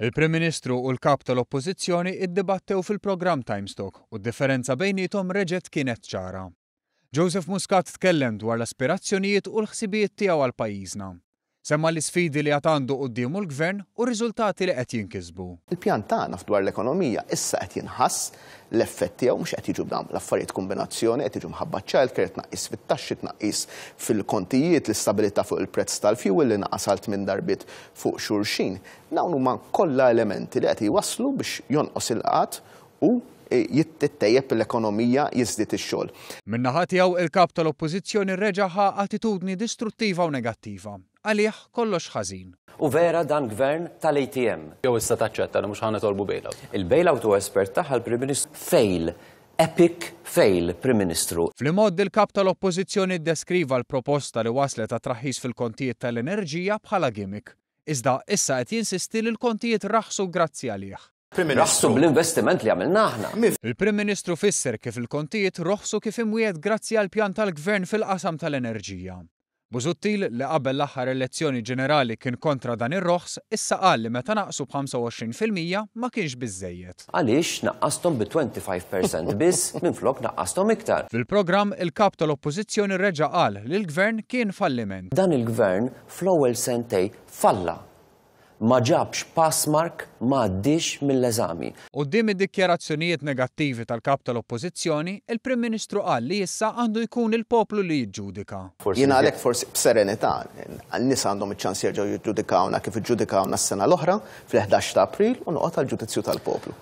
Il-Prim Ministru u l-Kap tal-Oppożizzjoni iddibattew fil-programm Times Talk u d-differenza bejniethom reġgħet kienet ċara. Joseph Muscat tkellem dwar l-aspirazzjonijiet u l-ħsibijiet tiegħu għal pajjiżna. Semma l-isfidi li għad għandu quddiemu l-Gvern u r-riżultati li qed jinkisbu. Il-pjan tagħna f'dwar l-ekonomija issa qed jinħass l-effett tiegħu, mhux qed jiġu b'dawn l-affarijiet kombinazzjoni, qed jiġu mħabba ċ-childcare, tnaqqis fit-taxxi, tnaqqis fil-kontijiet, l-istabilità fuq il-prezz tal-fuel li naqas għal tmien darbiet fuq xulxin. Dawn huma kollha elementi li qed jwasslu biex jonqos il-qgħad u jittejjeb l-ekonomija, jiżdied ix-xogħol. Min-naħa tiegħu, il-Kap tal-Oppożizzjoni reġa' ħa attitudni distruttiva u negattiva. Għalih, kollox ħażin. U vera dan gvern tal-ATM. Jew issa taċċetta li mhux ħa nitolbu bailout. Il-bailout hu espert tagħha l-Prim Ministru. Fail. Epic fail, Prim Ministru. Fl-imgħoddi l-Kap tal-Oppożizzjoni ddeskriva l-proposta li wasslet għat-traħħis fil-kontijiet tal-enerġija bħala gimmick. Iżda issa qed jinsisti li l-kontijiet raħsu grazzi għalih. Prim Raħsu Ministru. bl-investiment li għamilna aħna. Il-Prim Ministru fisser kif il-kontijiet roħsu kif imwiegħed grazzi għall-pjan tal-Gvern fil-qasam tal-enerġija. Busuttil, li qabel l-aħħar elezzjoni ġenerali kien kontra dan ir-roħs, issa qal li meta naqsu b'25% ma kienx biżżejjed. Għaliex naqqasthom bi 25% biss minflok naqqasthom iktar? Fil-programm, il-Kap tal-Oppożizzjoni reġa' qal li l-Gvern kien falliment. Dan il-Gvern fl-ewwel sentej falla. Ma ġabx pass mark, ma għaddiex mill-eżami. Quddiem id-dikjarazzjonijiet negattivi tal-Kap tal-Oppożizzjoni, il-Prim Ministru qal li issa għandu jkun il-poplu li jiġġudika. Jiena għalhekk forsi b'serenità, n-nies għandhom iċ-ċans jerġgħu jiġġudikawna kif iġġudikawna s-sena l-oħra, fl-11 ta' April, u noqgħod għall-ġudizzju tal-poplu.